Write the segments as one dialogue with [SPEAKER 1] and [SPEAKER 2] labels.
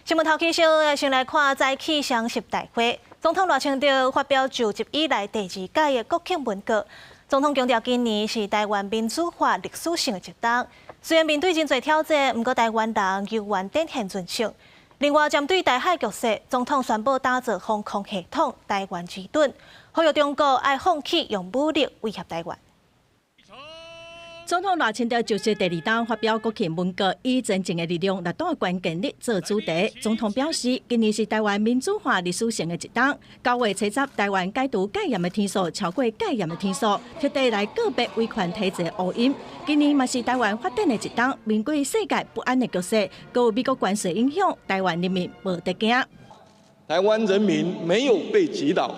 [SPEAKER 1] 新聞頭起先，先來看早起雙十大會，總統賴清德發表就職以來第二屆的國慶文告。總統強調，今年是台灣民主化歷史性的一冬。雖然面對真濟挑戰，毋過台灣人猶原展現韌性。另外，針對台海局勢，總統宣布打造防空系統“台灣之盾”，呼籲中國愛放棄用武力威脅台灣。
[SPEAKER 2] 總統賴清德就職第二冬發表國慶文告，以前進的力量來當關鍵日做主題。總統表示，今年是台灣民主化歷史性的一冬。9月30，台灣解除戒嚴的天數超過戒嚴的天數，特地來告別威權體制烏雲。今年嘛是台灣發展的一冬，面對世界不安的局勢，閣有美國關稅影響，台灣人民無得驚。
[SPEAKER 3] 台灣人民沒有被擊倒，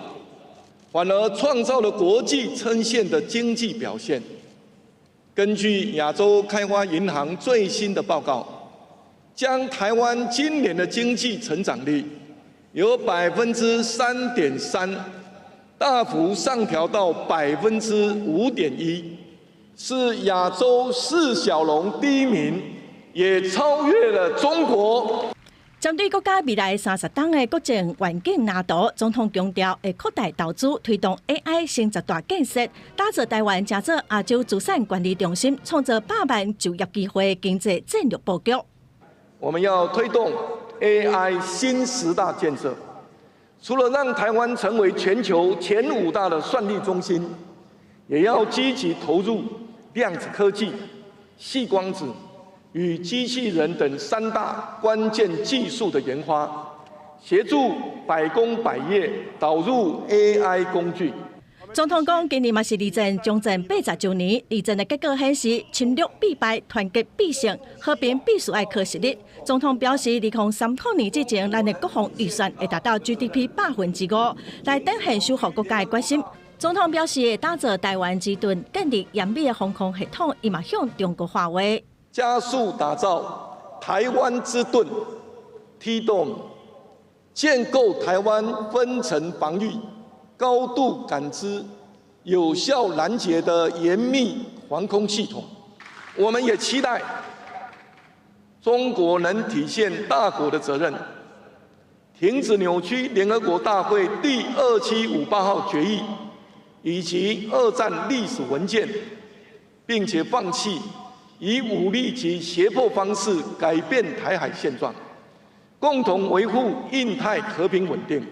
[SPEAKER 3] 反而創造了國際稱羨的經濟表現。根據亞洲開發銀行最新的報告，將台灣今年的經濟成長率由3.3%大幅上調到5.1%，是亞洲四小龍第一名，也超越了中國。
[SPEAKER 2] 針對國家未來30冬的國政願景藍圖，總統強調會擴大投資，推動 AI 新十大建設，打造台灣成做亞洲資產管理中心，創造100萬就業機會，經濟戰略布局。
[SPEAKER 3] 我們要推動 AI 新十大建設，除了讓台灣成為全球前五大的算力中心，也要積極投入量子科技、矽光子與機器人等三大關鍵技術的研發，協助百工百業導入 AI 工具。
[SPEAKER 2] 總統講，今年嘛是二戰終戰80週年，二戰的結果顯示，侵略必敗，團結必勝，和平必須愛靠實力。總統表示，2030年之前，咱的國防預算會達到 GDP 5%，來展現守護國家的決心。總統表示，會打造台灣之盾，建立嚴密的防空系統，伊嘛向中國喊話。
[SPEAKER 3] 加速打造台灣之盾，T-Dome，建構台灣分層防禦、高度感知、有效攔截的嚴密防空系統。我們也期待中國能體現大國的責任，停止扭曲聯合國大會第2758號決議以及二戰歷史文件，並且放棄以武力及脅迫方式改變台海現狀，共同維護印太和平穩定。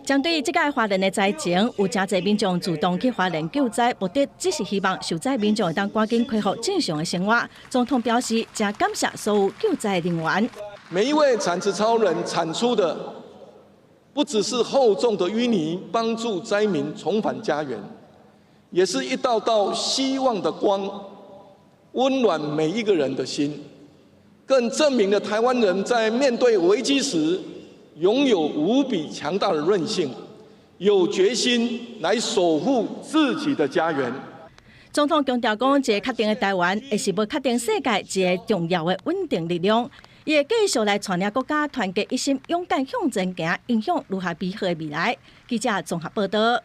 [SPEAKER 2] 針對這屆花蓮的災情，有誠濟民眾主動去花蓮救災，目的只是希望受災民眾會當趕緊恢復正常的生活。總統表示，誠感謝所有救災人員。
[SPEAKER 3] 每一位鏟子超人鏟出的，不只是厚重的淤泥，幫助災民重返家園，也是一道道希望的光，溫暖每一個人的心，更證明了台灣人在面對危機時，擁有無比強大的韌性，有決心來守護自己的家園。
[SPEAKER 2] 總統強調講，一個確定的台灣，會是無確定世界一個重要的穩定力量。伊會繼續來帶領國家團結一心，勇敢向前行，影響愈較美好的未來。記者綜合報道。